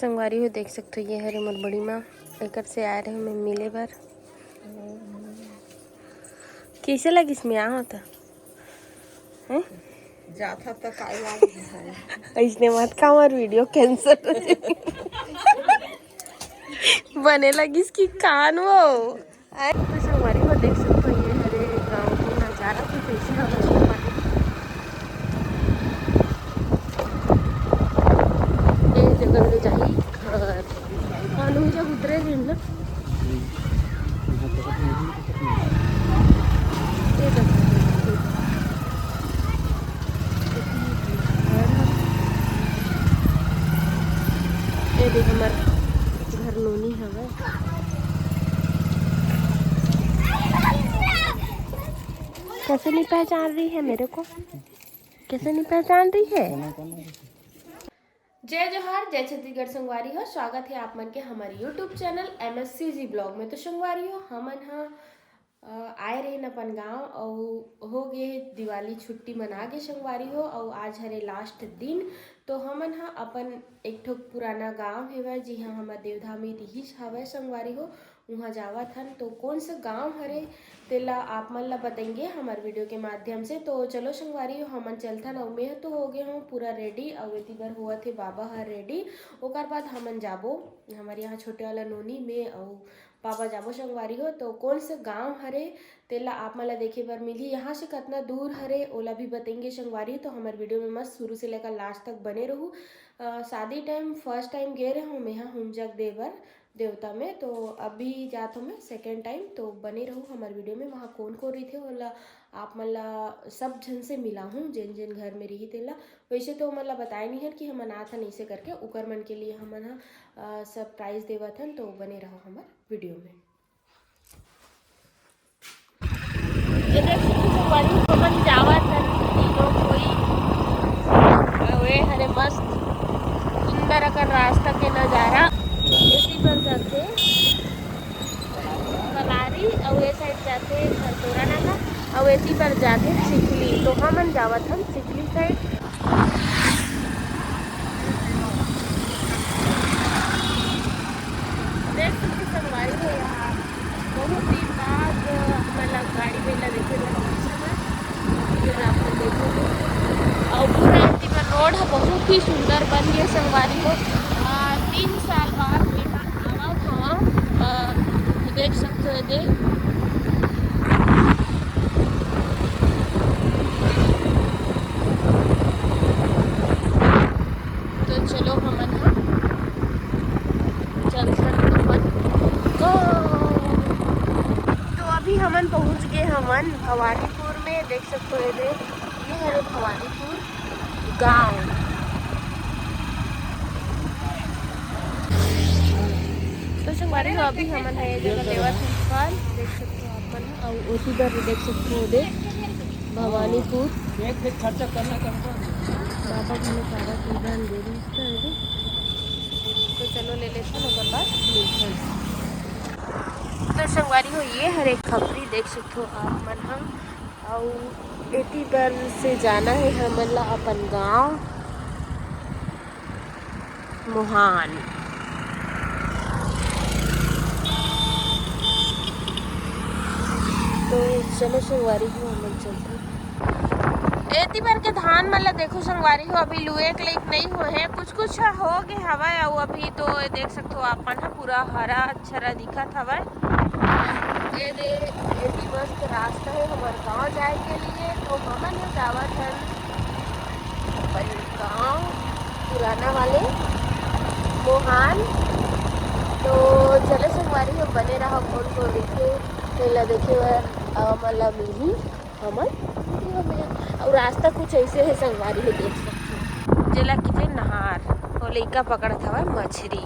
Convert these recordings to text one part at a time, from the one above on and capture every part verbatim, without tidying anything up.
संगवारी हो, देख सकथो, ये हरे मोर बड़ी माँ, एकर से आए रहे मैं मिले बर। कइसे लगिस मैं आहूँ त? हैं? जाथा त काय लागिस है? अइसने मत का, हमर video cancel हो जाही। बने लगिस कि कान वो। आए तो संगवारी हो, देख सकथो, ये हरे गाँव के नजारा तो कइसे हवय। ये जगह ले जाही घर। कानू जब उतरे दिन ना। ये देखो। ये देख, हमर घर नोनी हवय। कैसे नहीं पहचान रही है मेरे को? कैसे नहीं पहचान रही है? जय जोहार, जय छत्तीसगढ़ संगवारी हो। स्वागत है आप मन के हमारे YouTube channel M S C G vlog में। तो संगवारी हो, हमन ह, अ, आए रहेन अपन गांव अउ हो गे दिवाली छुट्टी मना गे संगवारी हो, अउ आज हरे last दिन। तो हमन ह अपन एक ठो पुराना गांव हेवय, जिहां हमर देवधा में रिहिस हवय संगवारी हो, उहाँ जावत हन। तो कौन सा गांव हरे, तेला आप मन ला बताएंगे हमर video के माध्यम से। तो चलो संगवारी हो, हमन चलथन। अउ मैं तो हो गे हूँ पूरा ready, अउ एती बर होवत हे बाबा हर ready। ओकर बाद हमन जाबो हमर यहाँ छोटे वाला नोनी में, अउ बाबा जाबो संगवारी हो। तो कौन से गांव हरे, तेला आप मन ला देखे बर मिलही। यहाँ से कतना दूर हरे, ओला भी बताएंगे संगवारी। तो हमर video में मस्त शुरू से लेकर last तक बने रहू। अ, शादी time first time गे रहे हूँ मैं यहाँ हुमजग दे बर देवता में, तो अभी जात हूँ मैं second time। तो बने रहू हमर video में। वहाँ कौन कौन रहिथे, ओला आप मन ला सब झन से मिलाहूँ, जेन जेन घर में रही तेला। वैसे तो ओमन ला बताए नहीं हन कि हमन आत हन, ऐसे करके ओकर मन के लिए हमन ह, अ, surprise देवत हन। तो बने रहो हमर video में। ये देख सकते हो, बड़ी हमन जावत हन, तीनों कोई। अउ ये हरे मस्त सुंदर अकन रास्ता के नजारा। एती बर जाथे कलारी, अउ ये side जाथे खरतोरा नाका, अउ एती बर जाथे चिखली। तो हमन जावत हन चिखली side। देख सकते संगवारी हो, यहाँ बहुत दिन बाद हमन ला गाड़ी मेला देखे बर मिलत हवय। ये रास्ता देखो, अउ पूरा एती बर road ह बहुत ही सुंदर बन गया संगवारी हो। आ, तीन साल बाद मैं हा आवत हवं। आ, देख सकते हो, ये दे तो चलो हमन ह चलथन अपन गाँव। तो अभी हमन पहुँच गए हमन भवानीपुर में। देख सकते हो, ये दे, ये हरे भवानीपुर गाँव। तो संगवारी हो, अभी हमन ह ये जगह लेवत हन फल, देख सकते हो आप मन ह। अउ ओती बर देख सकते हो, दे भवानीपुर। एक देख खर्चा करना करता। बाबा जी ने सारा सुविधा दे दी इसका, है ना? तो चलो ले लेते हैं, ओकर बाद मिलते हैं। तो संगवारी हो, ये हरे खपरी देख सकते हो आप मन ह। अउ एती बर से जाना है हमन ला अपन गांव मोहान। तो चलो संगवारी हो, हमन चलथन। एती बर के धान मन ला देखो संगवारी हो, अभी लुए के लायक नइ होए हे, कुछ कुछ हो गे हवय, अउ अभी तो देख सकथो आप मन ह, पूरा हरा छरा दिखत हवय। ये दे, एती मस्त रास्ता है हमर गांव जाए के लिए। तो हमन ह जावत हन अपन गांव पुराना वाले मोहान। तो चलो संगवारी हो, बने रहो, कौन कौन रहिथे तेला देखे बर, अ, हमन ला मिलही हमर video में। अउ रास्ता कुछ ऐसे है संगवारी हो, देख सकते हो, जेला किथे नहार, वो लइका पकड़त हवय मछरी।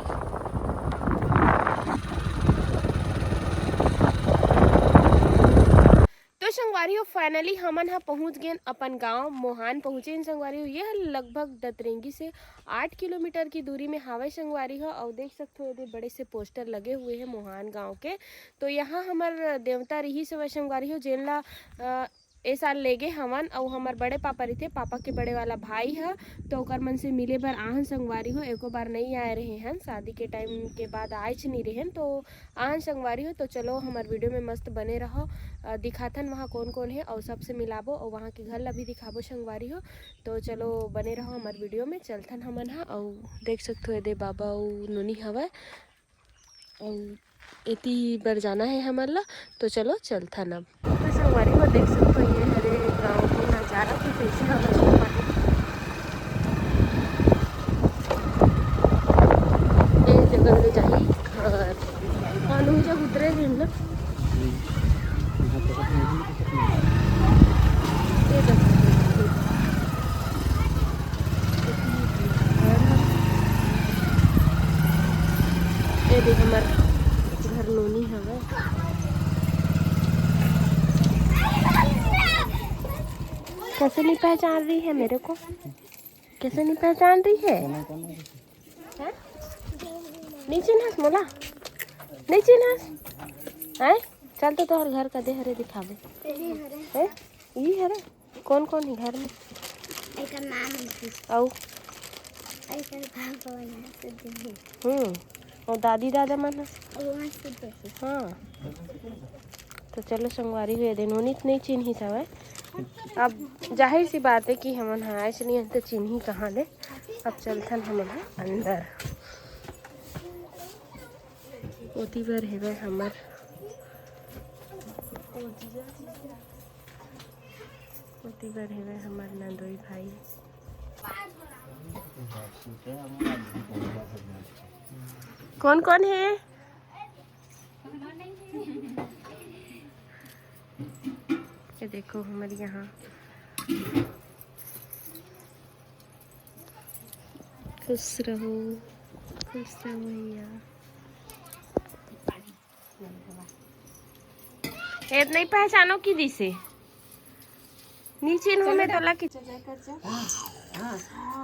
तो संगवारी हो, finally हमन ह पहुंच गेन अपन गांव मोहान पहुंचे हन संगवारी हो। ये ह लगभग दतरेंगी से आठ किलोमीटर की दूरी में हावय संगवारी हो। अउ देख सकते हो, ये बड़े से poster लगे हुए हैं मोहान गांव के। तो यहाँ हमर देवता रहिस हवय संगवारी हो, जेन ला, अ, ए साल लेगे हवन, अउ हमर बड़े पापा रहिथे, पापा के बड़े वाला भाई ह, तो ओकर मन से मिले बर आहन संगवारी हो। एको बार नइ आए रहे हन, शादी के टाइम के बाद आएच नइ रहेन, तो आहन संगवारी हो। तो चलो हमर वीडियो में मस्त बने रहो, अ, दिखाथन वहाँ कौन कौन है, अउ सबसे मिलाबो, अउ वहाँ के घर ला भी दिखाबो संगवारी हो। तो चलो बने रहो हमर वीडियो में, चलथन हमन ह। अउ देख सकथो, एदे बाबा अउ नोनी हवय। अउ एती बर जाना है हमन ला, तो चलो चलथन अब। तो संगवारी हो देख सकथो, ये हरे गाँव के नजारा के कैसे हवय संगवारी। ये जगह ले जाही घर। हाँ, नोनी जब उतरे दिन ना। ये जगह। ये देख हमर घर नोनी हवय। कैसे नहीं पहचान रही है मेरे को? कैसे नहीं पहचान रही है? हैं? नहीं चिन्हस मोला? नहीं चिन्हस? हैं? चल तो तोहर घर का दे हरे दिखावे। हैं? ई हरे? कौन कौन है घर में? एकर नाम है। अउ? एकर पापा वाला से दे। हम्म। अउ दादी दादा मन ह? अउ वहाँ से दे। हाँ। तो चलो संगवारी हो, एदे नोनी तो नहीं चिन्हिस हवय। अब जाहिर सी बात है कि हमन ह आए चलिए तो चिन्ही कहाँ ले। अब चलथन हमन ह अंदर। ओती बर हेवय हमर, ओती बर हेवय हमर नंदोई भाई। कौन कौन है? ये देखो हमर यहाँ। खुश रहो, खुश रहो भैया। ए नहीं पहचानो की दिसे? नीचे नु में तोला की। हाँ, हाँ।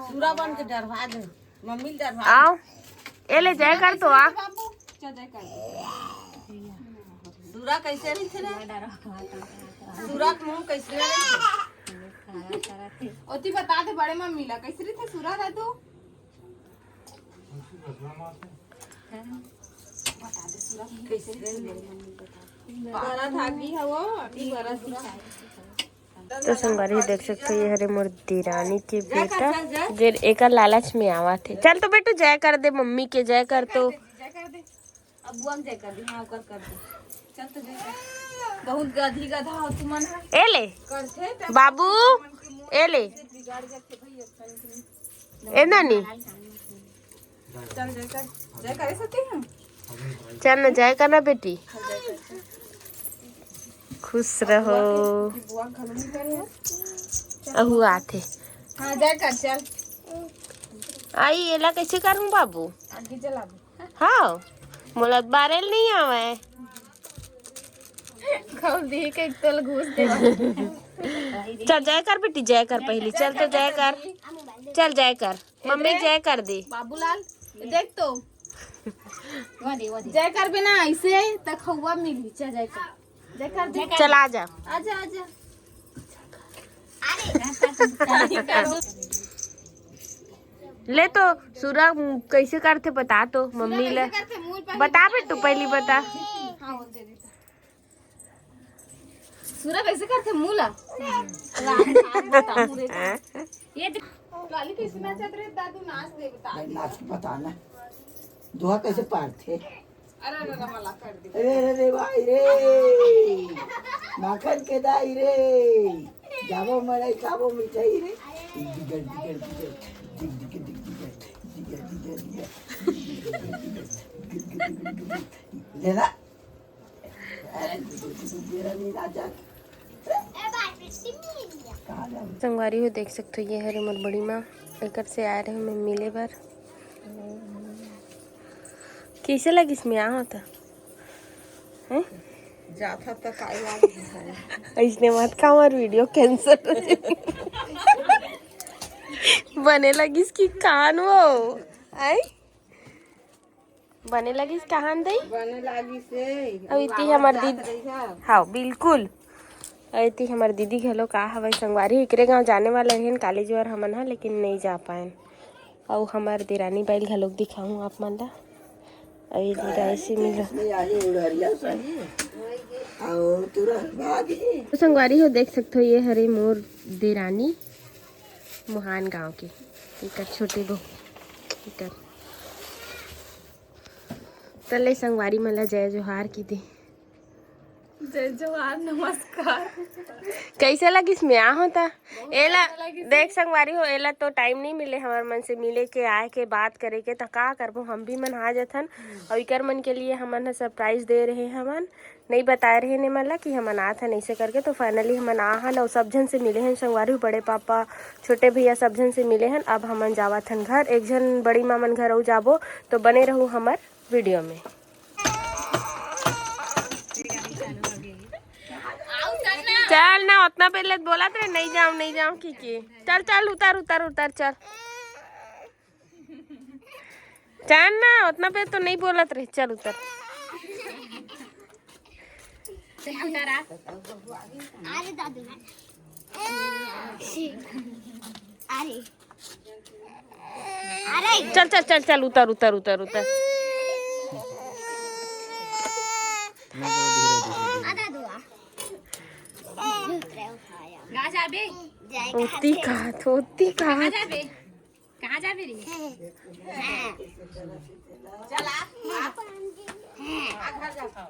सूरा बन के डरवा दे, मम्मी ल डरवा दे। आओ, ए ले जय कर तो आ। बाबू, चल जय कर दे। सूरा कैसे रहिथे रे? सूरा के मुंह कैसे रहिथे? ओती बता दे बड़े मम्मी ला, कैसे रहिथे सूरा ला तू? तो संगवारी देख सकते हो, ये हरे मोर देरानी के बेटा, जे एकर लालच में आवत हे। चल तो बेटू, जय कर दे मम्मी के, जय कर तो। जय कर दे, अब बुआ के जय कर दे। हाँ, ओकर कर दे। चल तो जय कर। बहुत गधी गधा हो तुमन ह। ए ले करथे त बाबू, तुमन के मुंह ए ले। बिगाड़ जाथे भैया, चल के। ए नानी। चल जय कर, जय करे सकते हैं। चल न जय करना बेटी। चल जय कर, चल। खुश रहो। बुआ घर में करे है। अहू आथे। हाँ, जय कर, चल। आई, एला कैसे करूँ बाबू? आगे चला दे। हाँ, मोला बारेल नहीं आवे। खोल दी के तोल घुस दे। चल जय कर बेटी, जय कर पहली। चल तो जय कर, चल जय कर, मम्मी जय कर दे। बाबूलाल, देख तो। जय कर बिना ऐसे तक हवा मिली। चल जय कर, जय कर दे। चल आ जा। आजा, आजा। ले तो सूरा कैसे करथे बता तो मम्मी ले। बता बेटू, पहली बता। हाँ, बोल दे। सूरा कैसे करथे मुंह ला? राम, राम, बता, मुंह रे। ये देख। लाली कैसे नाचत रे दादू, नाच दे बता। भाई, नाच बता ना। दोहा कैसे पारथे? अरे, अरे, अरे, मला कर दे। अरे, अरे, रे भाई रे। माखन के दाई रे। जाबो मड़ई, खाबो मिठाई रे। दिग दिगर, दिगर, दिगर। दिग दिगर, दिग दिगर। दिगर, दिगर, दिगर। दिग दिगर, दिगर, दिगर। ले ला। संगवारी हो देख सकथो, ये हरे मोर बड़ी माँ, एकर से आए रहे मैं मिले बर। कैसे लगिस मैं आहो त? हैं? जाथा त काय लागिस? ऐसने मत का, हमार वीडियो कैंसिल हो जाए। बने लगिस कि कान वो? आई? बने लगिस कहान दई? बने लागिस हे। अब इति हमर दीदी। हाँ, बिल्कुल। अउ एती हमर दीदी घलो का हवय संगवारी, एकरे गांव जाने वाला रहेन कॉलेज बर हमन ह, लेकिन नइ जा पाएन। अउ हमर देरानी बाइल घलोक दिखाहूं आप मन ला। अउ ये दीदा ऐसे मिलो। तो संगवारी हो, देख सकथो, ये हरे मोर देरानी, मुहान गांव के, एकर छोटे बहू, एकर। तले संगवारी मन ला जय जोहार की दे। जय जोहार, नमस्कार। कैसे लगिस मैं आहूं त? एला देख संगवारी हो, एला तो टाइम नहीं मिले हमर मन से मिले के, आए के, बात करे के, त का करबो, हम भी मन आ जथन। अउ इकर मन के लिए हमन ह सरप्राइज दे रहे हमन, नहीं बताए रहे ने मन ला कि हमन आथन ऐसे करके। तो फाइनली हमन आ हन अउ सब झन से मिले हन संगवारी हो, बड़े पापा, छोटे भैया, सब झन से मिले हन। अब हमन जावत हन घर, एक झन बड़ी माँ मन घर अउ जाबो। तो बने रहू हमर वीडियो में। चल ना, उतना पहले बोलत रहे, नहीं जाऊं, नहीं जाऊं की, की। चल, चल, उतर, उतर, उतर, चल। चल ना, उतना पहले तो नहीं बोलत रहे, चल उतर। अरे दादू, अरे, अरे। चल, चल, चल, चल, उतर, उतर, उतर, उतर। आ दादू, आ। उतरे उठाया। कहाँ जाबे? जाए ओती कहाँ कहा, ओती कहाँ कहा? जाबे? कहाँ जाबे रे? हाँ। चल आ, आ। आ घर जा सब।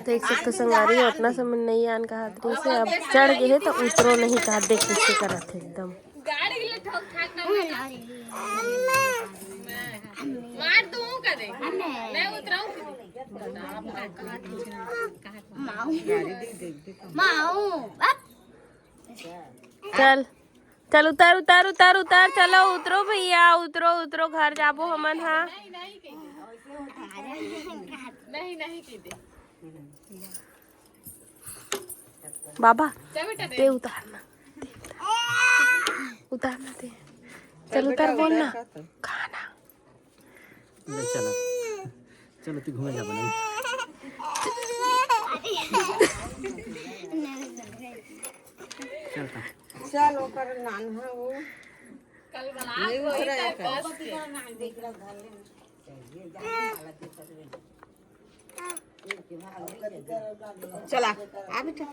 देख सकते संगवारी, उतना समय नहीं आन कहा से अब चढ़ गए है तो उतरो नहीं कहा। देख कैसे करत है एकदम। गाड़ी के लिए ठोक ठाक ना मार। मार दूं का दे। मैं उतराऊं। माऊ। माऊ। चल, चल, उतर, उतर, उतर, उतर, चलो, उतरो भैया, उतरो, उतरो, घर जाबो हमन हा। नहीं, नहीं कीधे। बाबा, चाबी टा दे। ते उतारना, ते उतारना, उतारना ते। चल, उतर, बोलना। खाना। ले चलो, चलो, तू घूमे जा बना। चल, चल। चल, ओकर नान्हा वो। कल बना नहीं उतरा है। चला, आ बेटा।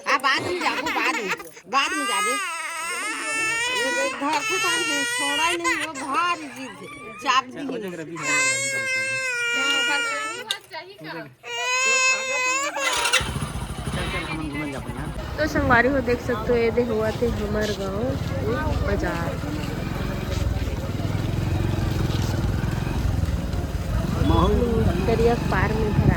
आ, बाद में जाबो, बाद में, बाद में जाबे। ये देख, घर से तो हम छोड़ा ही नहीं, वो भारी चीज है। चाप दी है। तो संगवारी हो, देख सकते हो, ये दे हुआ थे हमर गांव बाजार। करिया पार में भरा।